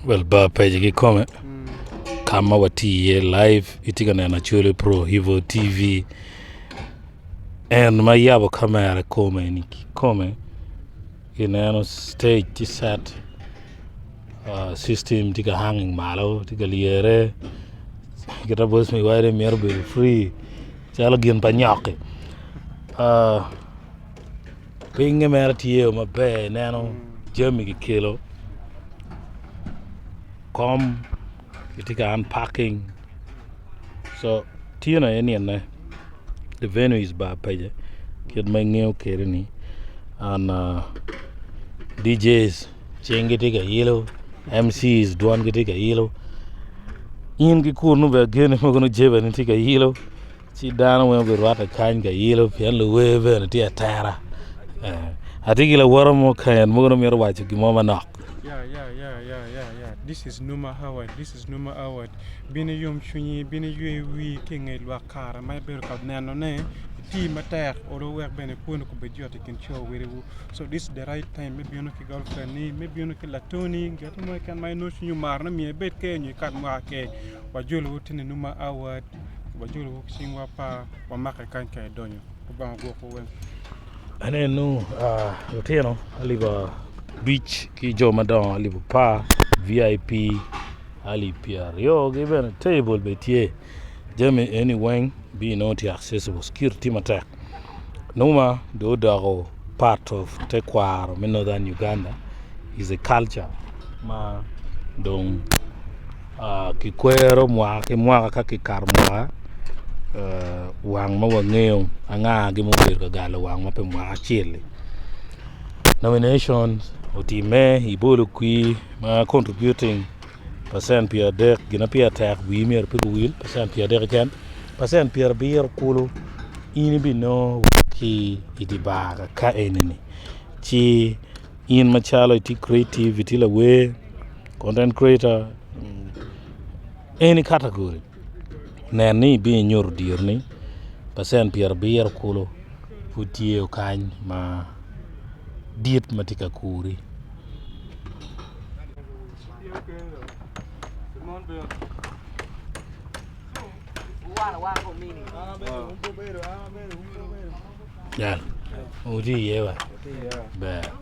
Well bar peci kikome ka ma watye iye live itye ka neno Acholi Pro Hivo TV en ma yabo kamera i kome ni kikome ineno stage tye set system tye ka hanging malo tye ka lyere kita voice me wire myero obedo free calo gin pa nyoki Pinye mere tye maber ineno jami kikelo kom kitye ka unpacking so tin aye nine the venue is bar paco kit ma ingeyo kwede ni and DJs cinggi tye ka ilo MCs dwangi tye ka ilo in ki kunu bene ageni mogo nongo jebani tye ka ilo. Ci dano weng gurwatte kany ka yelo pien luwer bene tye atera atye ki lawote mo kany mogo nongo mito waco gin mo manok. Ya ya ya ya ya ya this is Numa Howard this is Numa Howard bin iyom cwinyi bin iywe wii ki inge lwak kare ma ibedo ka neno ne iti matek olo wek bene kwoni obed yot ikin co welewu so this is the right time me bino ki girlfriend ni me bino ki latoni ngat mo keken ma inongo cwinyi omaro ni myero ibed kwede nyo ikat mwaka kwede wajolowu tye ni Numa Howard. Wajolowu ki cingwa apar, wamake kany ka idonyo. Lubanga ogwokwu weng. Aneno lutino alip abic ki jo madongo alip apar vip alip pyeraryo ki bene table bene tye jami eni weng binongo tye accessible security tye matek numa dong odoko part of tekwaro me Northern Uganda is a culture ma dong Kikwero mwaka ki mwaka ka kikato mwaka wang ma wangeyo angagi ma obedo ka galo wangwa pi mwaka acel-li nomination otimme i bolo kwir ma contributing pacent pyerdek gin ma pire tek wii myero pe guwil pacent pyerdek keken pacent pyerabiro kulu in ibinongo ki i dye bar ka eni-ni ci in macalo itye creative itye lawer content creator any category nen ni ibino inyuto dironi pacent pyerabiro kulu pud tye kany ma dit ma tye ka kuri. Jal, wutye iye wa? Ber.